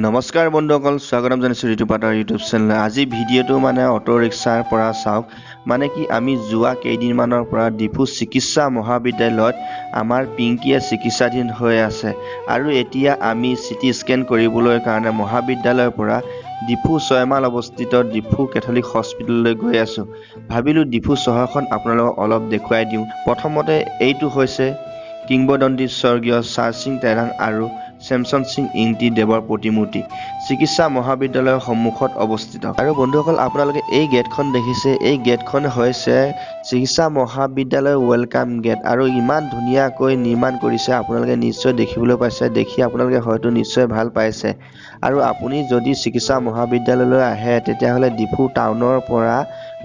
নমস্কাৰ বন্ধুসকল, স্বাগতম জনাইছোঁ ঋতু পাটৰ ইউটিউব চেনেল। আজি ভিডিঅ'টো মানে অ'টো ৰিক্সাৰ পৰা চাওক, মানে কি আমি যোৱা কেইদিনমানৰ পৰা ডিফু চিকিৎসা মহাবিদ্যালয়ত আমাৰ পিংকীয়ে চিকিৎসাধীন হৈ আছে আৰু এতিয়া আমি চিটি স্কেন কৰিবলৈ কাৰণে মহাবিদ্যালয়ৰ পৰা ডিফু ছয়মাইল অৱস্থিত ডিফু কেথলিক হস্পিটেললৈ গৈ আছোঁ। ভাবিলোঁ ডিফু চহৰখন আপোনালোকক অলপ দেখুৱাই দিওঁ। প্ৰথমতে এইটো হৈছে কিংবদন্তী স্বৰ্গীয় চাৰচিং তেৰাং আৰু চেমচন সিং ইংতি দেৱৰ প্ৰতিমূৰ্তি, চিকিৎসা মহাবিদ্যালয়ৰ সন্মুখত অৱস্থিত। আৰু বন্ধুসকল, আপোনালোকে এই গেটখন দেখিছে, এই গেটখন হৈছে চিকিৎসা মহাবিদ্যালয়ৰ welcome gate আৰু ইমান ধুনীয়াকৈ নিৰ্মাণ কৰিছে, আপোনালোকে নিশ্চয় দেখিবলৈ পাইছে। দেখি আপোনালোকে হয়তো নিশ্চয় ভাল পাইছে। আৰু আপুনি যদি চিকিৎসা মহাবিদ্যালয়লৈ আহে, তেতিয়াহ'লে ডিফু টাউনৰ পৰা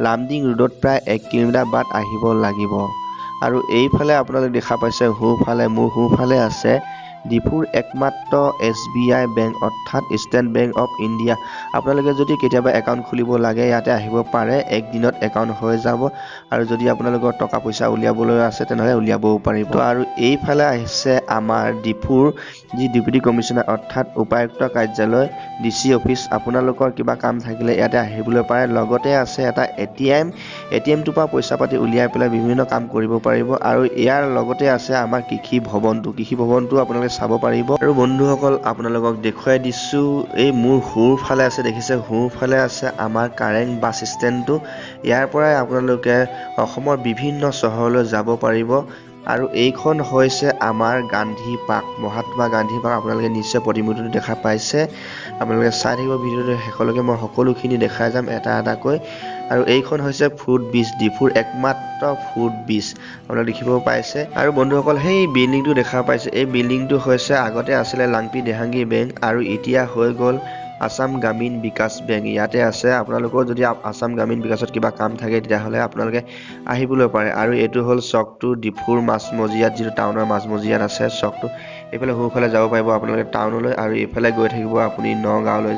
লামডিং ৰোডত প্ৰায় 1 কিলোমিটাৰ বাট আহিব লাগিব। আৰু এইফালে আপোনালোকে দেখা পাইছে, সোঁফালে, মোৰ সোঁফালে আছে ডিফুৰ একমাত্ৰ এছবিআই বেংক, অৰ্থাৎ ষ্টেট বেংক অফ ইণ্ডিয়া। আপোনালোকে যদি কেতিয়াবা একাউণ্ট খুলিব লাগে, ইয়াতে আহিব পাৰে, একদিনত একাউণ্ট হৈ যাব। আৰু যদি আপোনালোকৰ টকা পইচা উলিয়াবলৈ আছে, তেনেহ'লে উলিয়াবও পাৰিব। আৰু এইফালে আহিছে আমাৰ ডিফুৰ যি ডেপুটি কমিশ্যনাৰ, অৰ্থাৎ উপায়ুক্ত কাৰ্যালয়, ডিচি অফিচ। আপোনালোকৰ কিবা কাম থাকিলে ইয়াতে আহিবলৈ পাৰে। লগতে আছে এটা এটিএম। এটিএমটোৰ পৰা পইচা পাতি উলিয়াই পেলাই বিভিন্ন কাম কৰিব পাৰিব। আৰু ইয়াৰ লগতে আছে আমাৰ কৃষি ভৱনটো। কৃষি ভৱনটো আপোনালোকে চাব পাৰিব। আৰু বন্ধুসকল, আপোনালোকক দেখুৱাই দিছোঁ, এই মোৰ সোঁফালে আছে, দেখিছে, সোঁফালে আছে আমাৰ কাৰেং বাছ ষ্টেণ্ডটো। ইয়াৰ পৰাই আপোনালোকে অসমৰ বিভিন্ন চহৰলৈ যাব পাৰিব। আৰু এইখন হৈছে আমাৰ গান্ধী পাৰ্ক, মহাত্মা গান্ধী পাৰ্ক। আপোনালোকে নিশ্চয় প্ৰতিমূৰ্তিটো দেখা পাইছে। আপোনালোকে চাই থাকিব ভিডিঅ'টো শেষলৈকে, মই সকলোখিনি দেখাই যাম এটা এটাকৈ। আৰু এইখন হৈছে ফুট ব্ৰিজ, ডিফুৰ একমাত্ৰ ফুট ব্ৰিজ, আপোনালোকে দেখিব পাইছে। আৰু বন্ধুসকল, সেই বিল্ডিংটো দেখা পাইছে, এই বিল্ডিংটো হৈছে আগতে আছিলে লাংপি দেহাংগী বেংক আৰু এতিয়া হৈ গ'ল আছাম গ্ৰামীণ বিকাশ বেংক। ইয়াতে আছে। আপোনালোকৰ যদি আছাম গ্ৰামীণ বিকাশত কিবা কাম থাকে, তেতিয়াহ'লে আপোনালোকে আহিবলৈ পাৰে। আৰু এইটো হ'ল চকটো, ডিফুৰ মাজমজিয়াত, যিটো টাউনৰ মাজমজিয়াত আছে চকটো। এইফালে সোঁফালে যাব পাৰিব আপোনালোকে টাউনলৈ আৰু এইফালে গৈ থাকিব আপুনি নগাঁৱলৈ।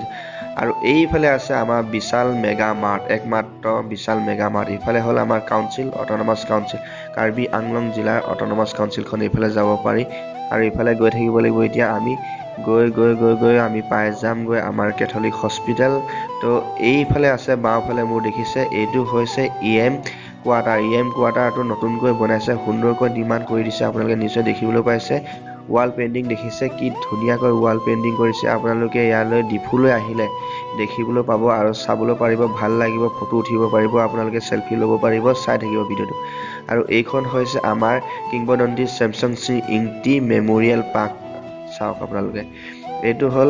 আৰু এইফালে আছে আমাৰ বিশাল মেগা মাৰ্ট, একমাত্ৰ বিশাল মেগা মাৰ্ট। ইফালে হ'ল আমাৰ council, autonomous council, Karbi Anglong জিলাৰ অট'নমাছ কাউন্সিলখন, এইফালে যাব পাৰি। আৰু এইফালে গৈ থাকিব লাগিব। এতিয়া আমি গৈ গৈ গৈ গৈ আমি পাই যামগৈ আমাৰ কেথলিক হস্পিটেল। তো এইফালে আছে বাওঁফালে মোৰ, দেখিছে, এইটো হৈছে ইএম কোৱাৰ্টাৰ। ইএম কোৱাৰ্টাৰটো নতুনকৈ বনাইছে, সুন্দৰকৈ নিৰ্মাণ কৰি দিছে, আপোনালোকে নিশ্চয় দেখিবলৈ পাইছে। ৱাল পেইণ্টিং দেখিছে, কি ধুনীয়াকৈ ৱাল পেইণ্টিং কৰিছে। আপোনালোকে ইয়ালৈ ডিফুলৈ আহিলে দেখিবলৈ পাব আৰু চাবলৈ পাৰিব, ভাল লাগিব, ফটো উঠিব পাৰিব আপোনালোকে, চেলফি ল'ব পাৰিব। চাই থাকিব ভিডিঅ'টো। আৰু এইখন হৈছে আমাৰ কিংবদন্তী Samsung Singh Ingti memorial park, চাওক আপোনালোকে। এইটো হ'ল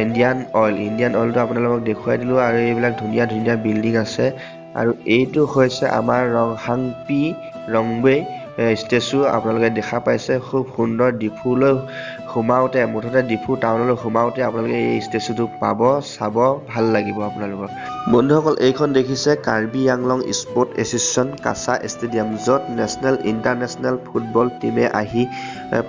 ইণ্ডিয়ান অইল। ইণ্ডিয়ান অইলটো আপোনালোকক দেখুৱাই দিলোঁ। আৰু এইবিলাক ধুনীয়া ধুনীয়া বিল্ডিং আছে। আৰু এইটো হৈছে আমাৰ ৰংহাংপি ৰংবে ষ্টেচু, আপোনালোকে দেখা পাইছে, খুব সুন্দৰ। ডিফুলৈ সোমাওঁতে, মুঠতে ডিফু টাউনলৈ সোমাওঁতে আপোনালোকে এই ষ্টেচুটো পাব, চাব, ভাল লাগিব আপোনালোকৰ। বন্ধুসকল, এইখন দেখিছে কাৰ্বি আংলং স্পৰ্ট এছ'চিয়েশ্যন কাছা ষ্টেডিয়াম, য'ত নেশ্যনেল ইণ্টাৰনেশ্যনেল ফুটবল টীমে আহি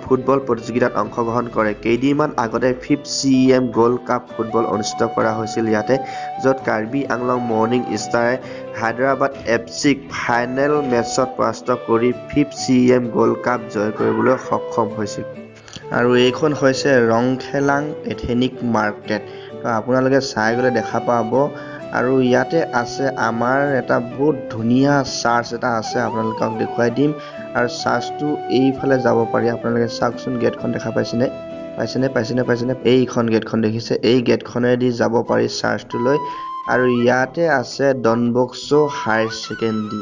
ফুটবল প্ৰতিযোগিতাত অংশগ্ৰহণ কৰে। কেইদিনমান আগতে fifth CEM gold cup football অনুষ্ঠিত কৰা হৈছিল ইয়াতে, য'ত কাৰ্বি আংলং মৰ্ণিং ষ্টাৰে হায়দৰাবাদ এফচিক ফাইনেল মেচত পৰাস্ত কৰি ফিফ্থ চিইএম গ'ল্ড কাপ জয় কৰিবলৈ সক্ষম হৈছিল। আৰু এইখন হৈছে ৰংখেলাং এথেনিক মাৰ্কেট। তো আপোনালোকে চাই গ'লে দেখা পাব। আৰু ইয়াতে আছে আমাৰ এটা বহুত ধুনীয়া চাৰ্চ এটা আছে, আপোনালোকক দেখুৱাই দিম। আৰু চাৰ্চটো এইফালে যাব পাৰি। আপোনালোকে চাওকচোন, গেটখন দেখা পাইছেনে? পাইছেনে? পাইছেনে? পাইছেনে? এইখন গেটখন দেখিছে, এই গেটখনেদি যাব পাৰি চাৰ্চটোলৈ। আৰু ইয়াতে আছে ডনবস্কো হায়াৰ ছেকেণ্ডেৰী।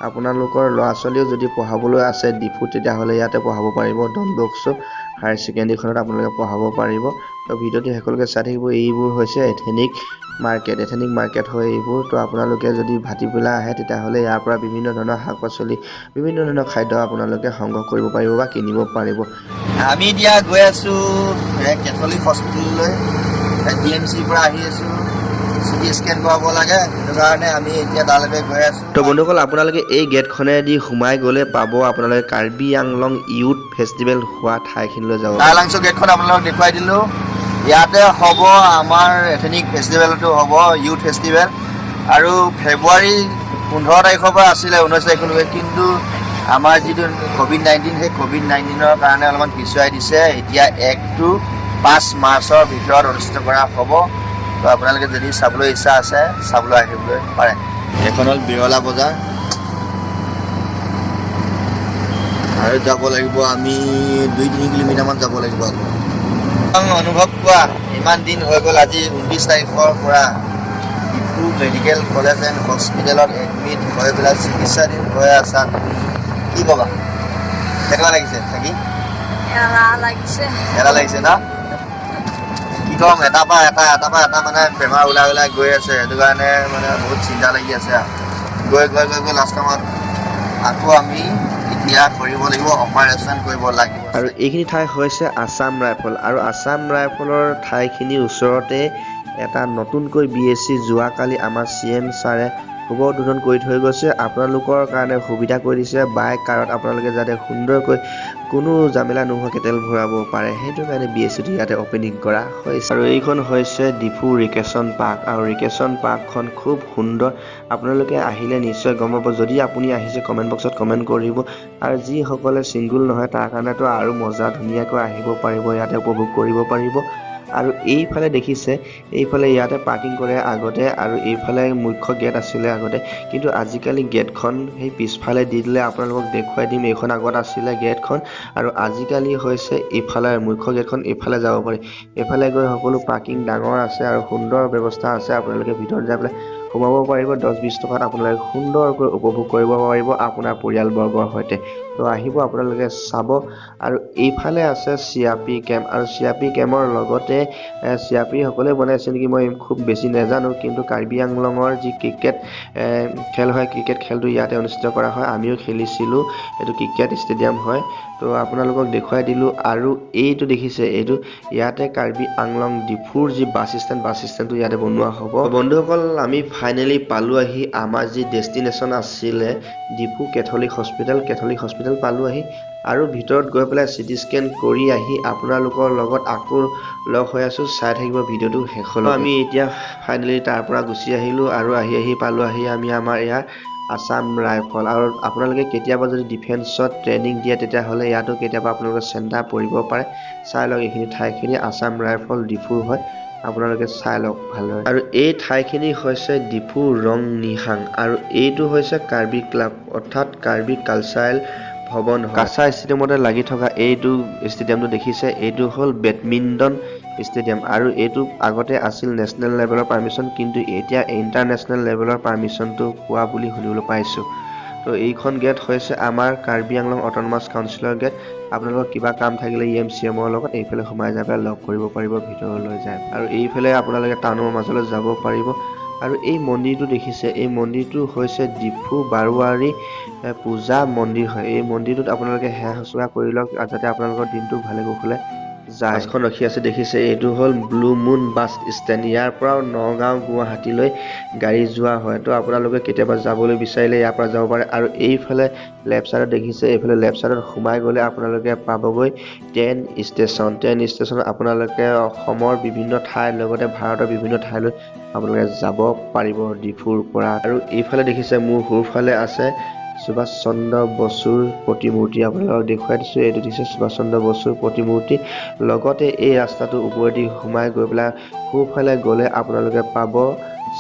আপোনালোকৰ ল'ৰা ছোৱালীও যদি পঢ়াবলৈ আছে ডিফুত, তেতিয়াহ'লে ইয়াতে পঢ়াব পাৰিব। ডনবস্কো হায়াৰ ছেকেণ্ডেৰীখনত আপোনালোকে পঢ়াব পাৰিব। তো ভিডিঅ'টো শেষলৈকে চাই থাকিব। এইবোৰ হৈছে এথেনিক মাৰ্কেট, এথেনিক মাৰ্কেট হয় এইবোৰ। তো আপোনালোকে যদি ভাটিবেলা আহে, তেতিয়াহ'লে ইয়াৰ পৰা বিভিন্ন ধৰণৰ শাক পাচলি, বিভিন্ন ধৰণৰ খাদ্য আপোনালোকে সংগ্ৰহ কৰিব পাৰিব বা কিনিব পাৰিব। আমি এতিয়া গৈ আছো কেথলিক হস্পিটেললৈ। ডিএমচিৰ পৰা আহি আছো, চিটি স্কেন কৰাব লাগে, সেইটো কাৰণে আমি এতিয়া তালৈকে গৈ আছো। তো বন্ধুসকল, আপোনালোকে এই গেটখনেদি সোমাই গ'লে পাব আপোনালোকে কাৰ্বি আংলং ইউথ ফেষ্টিভেল হোৱা ঠাইখিনিলৈ যাব। লাংচু গেটখন আপোনালোকক দেখুৱাই দিলোঁ। ইয়াতে হ'ব আমাৰ এথেনিক ফেষ্টিভেলটো হ'ব, ইউথ ফেষ্টিভেল। আৰু ফেব্ৰুৱাৰী 15 তাৰিখৰ পৰা আছিলে 19 তাৰিখলৈকে, কিন্তু আমাৰ যিটো ক'ভিড-19, সেই ক'ভিড-19ৰ কাৰণে অলপমান পিছুৱাই দিছে। এতিয়া 1 টু 5 মাৰ্চৰ ভিতৰত অনুষ্ঠিত কৰা হ'ব। তো আপোনালোকে যদি চাবলৈ ইচ্ছা আছে, চাবলৈ আহিবলৈ পাৰে। এইখন হ'ল বিৰলা বজাৰ আৰু যাব লাগিব আমি 2-3 কিলোমিটাৰমান যাব লাগিব আকৌ। অনুভৱ কোৱা, ইমান দিন হৈ গ'ল, আজি 29 তাৰিখৰ পৰা ডিফু মেডিকেল কলেজ এণ্ড হস্পিটেলত এডমিট হৈ পেলাই চিকিৎসাধীন হৈ আছা তুমি, কি ক'বা? কেনেকুৱা লাগিছে থাকি? এলাহ লাগিছে। এলাহ লাগিছে ন? কি ক'ম, এটাৰ পৰা এটা, এটাৰ পৰা এটা মানে বেমাৰ ওলাই ওলাই গৈ আছে। সেইটো কাৰণে মানে বহুত চিন্তা লাগি আছে আৰু। গৈ গৈ গৈ গৈ লাষ্ট টাইমত আকৌ আমি এতিয়া কৰিব লাগিব, অপাৰেশ্যন কৰিব লাগিব। আৰু এইখিনি ঠাই হৈছে আছাম ৰাইফল আৰু আছাম ৰাইফলৰ ঠাইখিনিৰ ওচৰতে এটা নতুনকৈ বি এছ চি যোৱাকালি আমাৰ চি এম ছাৰে শুভ উদ্বোধন কৰি থৈ গৈছে। আপোনালোকৰ কাৰণে সুবিধা কৰি দিছে, বাইক কাৰত আপোনালোকে যাতে সুন্দৰকৈ কোনো জামেলা নোহোৱাকৈ তেল ভৰাব পাৰে, সেইটো কাৰণে বি এছ চিটো ইয়াতে অ'পেনিং কৰা হৈছে। আৰু এইখন হৈছে ডিফু ৰিকেশ্যন পাৰ্ক আৰু ৰিকেশ্যন পাৰ্কখন খুব সুন্দৰ। আপোনালোকে আহিলে নিশ্চয় গম পাব। যদি আপুনি আহিছে কমেণ্ট বক্সত কমেণ্ট কৰিব। আৰু যিসকলে ছিংগুল নহয় তাৰ কাৰণেতো আৰু মজা, ধুনীয়াকৈ আহিব পাৰিব, ইয়াতে উপভোগ কৰিব পাৰিব। আৰু এইফালে দেখিছে, এইফালে ইয়াতে পাৰ্কিং কৰে আগতে আৰু এইফালে মুখ্য গেট আছিলে আগতে, কিন্তু আজিকালি গেটখন সেই পিছফালে দি দিলে। আপোনালোকক দেখুৱাই দিম, এইখন আগত আছিলে গেটখন আৰু আজিকালি হৈছে ইফালে মুখ্য গেটখন, ইফালে যাব পাৰি। এইফালে গৈ সকলো পাৰ্কিং ডাঙৰ আছে আৰু সুন্দৰ ব্যৱস্থা আছে। আপোনালোকে ভিতৰত যাই পেলাই সোমাব পাৰিব। 10-20 টকাত আপোনালোকে সুন্দৰকৈ উপভোগ কৰিব পাৰিব আপোনাৰ পৰিয়ালবৰ্গৰ সৈতে। তো আহিব আপোনালোকে চাব। আৰু এইফালে আছে চি আৰ পি কেম্প আৰু চি আৰ পি কেম্পৰ লগতে চি আৰ পি সকলোৱে বনাইছে নেকি মই খুব বেছি নাজানো, কিন্তু কাৰ্বি আংলঙৰ যি ক্ৰিকেট খেল হয়, ক্ৰিকেট খেলটো ইয়াতে অনুষ্ঠিত কৰা হয়। আমিও খেলিছিলোঁ, এইটো ক্ৰিকেট ষ্টেডিয়াম হয়। তো আপোনালোকক দেখুৱাই দিলোঁ। আৰু এইটো দেখিছে, এইটো ইয়াতে কাৰ্বি আংলং ডিফুৰ যি বাছ ষ্টেণ্ড, বাছ ষ্টেণ্ডটো ইয়াতে বনোৱা হ'ব। বন্ধুসকল, আমি ফাইনেলি পালোঁ আহি আমাৰ যি ডেষ্টিনেশ্যন আছিলে Diphu Catholic hospital, Catholic hospital পালোঁ আহি। আৰু ভিতৰত গৈ পেলাই চি টি স্কেন কৰি আহি আপোনালোকৰ লগত আকৌ লগ হৈ আছোঁ। চাই থাকিব ভিডিঅ'টো শেষলৈ। আমি এতিয়া ফাইনেলি তাৰ পৰা গুচি আহিলোঁ আৰু আহি আহি পালোঁ আহি আমি আমাৰ ইয়াৰ আছাম ৰাইফল। আৰু আপোনালোকে কেতিয়াবা যদি ডিফেন্সত ট্ৰেইনিং দিয়ে তেতিয়াহ'লে ইয়াতো কেতিয়াবা আপোনালোকৰ চেণ্টাৰ পৰিব পাৰে। চাই লওক এইখিনি ঠাইখিনি আছাম ৰাইফল ডিফুৰ হয়, আপোনালোকে চাই লওক ভালদৰে। আৰু এই ঠাইখিনি হৈছে ডিফু ৰং নিহাং আৰু এইটো হৈছে কাৰ্বি ক্লাব অৰ্থাৎ কাৰ্বি কালচাৰেল ভৱন হয়। কাছাৰ ষ্টেডিয়ামতে লাগি থকা এইটো ষ্টেডিয়ামটো দেখিছে, এইটো হ'ল বেডমিণ্টন ষ্টেডিয়াম আৰু এইটো আগতে আছিল নেশ্যনেল লেভেলৰ পাৰ্মিশ্যন, কিন্তু এতিয়া ইণ্টাৰনেশ্যনেল লেভেলৰ পাৰ্মিশ্যনটো পোৱা বুলি শুনিবলৈ পাইছোঁ। তো এইখন গেট হৈছে আমাৰ কাৰ্বি আংলং অট'নমাছ কাউন্সিলৰ গেট। আপোনালোকৰ কিবা কাম থাকিলে ই এম চি এমৰ লগত এইফালে সোমাই যাই পেলাই লগ কৰিব পাৰিব, ভিতৰলৈ যায়। আৰু এইফালে আপোনালোকে টাউনৰ মাজলৈ যাব পাৰিব। আৰু এই মন্দিৰটো দেখিছে, এই মন্দিৰটো হৈছে ডিফু বাৰোৱাৰী পূজা মন্দিৰ হয়। এই মন্দিৰটোত আপোনালোকে সেৱা শুশ্ৰূষা কৰি লওক যাতে আপোনালোকৰ দিনটো ভালে কুশলে যায়। বাছখন ৰখি আছে দেখিছে, এইটো হ'ল ব্লু মুন বাছ ষ্টেণ্ড। ইয়াৰ পৰাও নগাঁও গুৱাহাটীলৈ গাড়ী যোৱা হয়। তো আপোনালোকে কেতিয়াবা যাবলৈ বিচাৰিলে ইয়াৰ পৰা যাব পাৰে। আৰু এইফালে লেফ্ট ছাইডত দেখিছে, এইফালে লেফ্ট ছাইডত সোমাই গ'লে আপোনালোকে পাবগৈ ট্ৰেইন ষ্টেচন। ট্ৰেইন ষ্টেচনত আপোনালোকে অসমৰ বিভিন্ন ঠাইৰ লগতে ভাৰতৰ বিভিন্ন ঠাইলৈ আপোনালোকে যাব পাৰিব ডিফুৰ পৰা। আৰু এইফালে দেখিছে মোৰ সোঁফালে আছে সুভাষ চন্দ্ৰ বসুৰ প্ৰতিমূৰ্তি, আপোনালোকক দেখুৱাই দিছোঁ। এইটো দিছে সুভাষ চন্দ্ৰ বসুৰ প্ৰতিমূৰ্তি। লগতে এই ৰাস্তাটোৰ ওপৰেদি সোমাই গৈ পেলাই সোঁফালে গ'লে আপোনালোকে পাব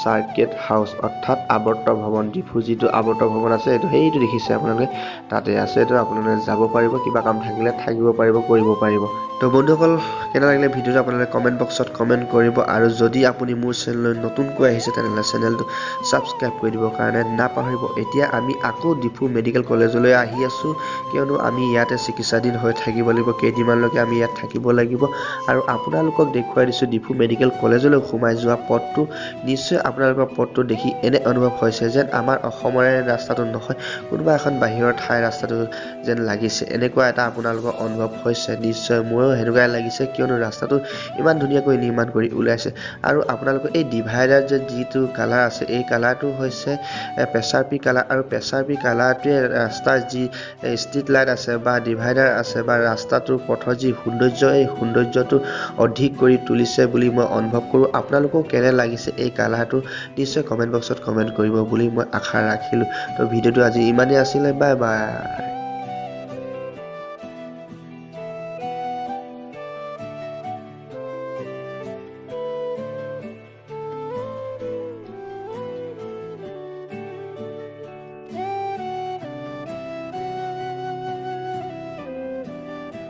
চাৰ্কিট হাউচ অৰ্থাৎ আৱৰ্ত ভৱন। ডিফু যিটো আৱৰ্ত ভৱন আছে, এইটো সেইটো দেখিছে আপোনালোকে তাতে আছে। এইটো আপোনালোকে যাব পাৰিব, কিবা কাম থাকিলে থাকিব পাৰিব, কৰিব পাৰিব। তো বন্ধুসকল, কেনে লাগিলে ভিডিঅ'টো আপোনালোকে কমেণ্ট বক্সত কমেণ্ট কৰিব। আৰু যদি আপুনি মোৰ চেনেললৈ নতুনকৈ আহিছে তেনেহ'লে চেনেলটো ছাবস্ক্ৰাইব কৰি দিবৰ কাৰণে নাপাহৰিব। এতিয়া আমি আকৌ ডিফু মেডিকেল কলেজলৈ আহি আছোঁ, কিয়নো আমি ইয়াতে চিকিৎসাধীন হৈ থাকিব লাগিব, কেইদিনমানলৈকে আমি ইয়াত থাকিব লাগিব। আৰু আপোনালোকক দেখুৱাই দিছোঁ ডিফু মেডিকেল কলেজলৈ সোমাই যোৱা পথটো। নিশ্চয় আপোনালোকৰ পথটো দেখি এনে অনুভৱ হৈছে যেন আমাৰ অসমৰে ৰাস্তাটো নহয়, কোনোবা এখন বাহিৰৰ ঠাইৰ ৰাস্তাটো যেন লাগিছে, এনেকুৱা এটা আপোনালোকৰ অনুভৱ হৈছে। নিশ্চয় ময়ো সেনেকুৱাই লাগিছে, কিয়নো ৰাস্তাটো ইমান ধুনীয়াকৈ নিৰ্মাণ কৰি ওলাইছে। আৰু আপোনালোকৰ এই ডিভাইডাৰ যে যিটো কালাৰ আছে, এই কালাৰটো হৈছে পেচাৰপি কালাৰ। আৰু পেচাৰপি কালাৰটোৱে ৰাস্তাৰ যি ষ্ট্ৰীট লাইট আছে বা ডিভাইডাৰ আছে বা ৰাস্তাটোৰ পথৰ যি সৌন্দৰ্য, এই সৌন্দৰ্যটো অধিক কৰি তুলিছে বুলি মই অনুভৱ কৰোঁ। আপোনালোকেও কেনে লাগিছে এই কালাৰটো নিশ্চয় কমেণ্ট বক্সত কমেণ্ট কৰিব বুলি মই আশা ৰাখিলোঁ। তো ভিডিঅ'টো আজি ইমানেই আছিলে, বাই বাই।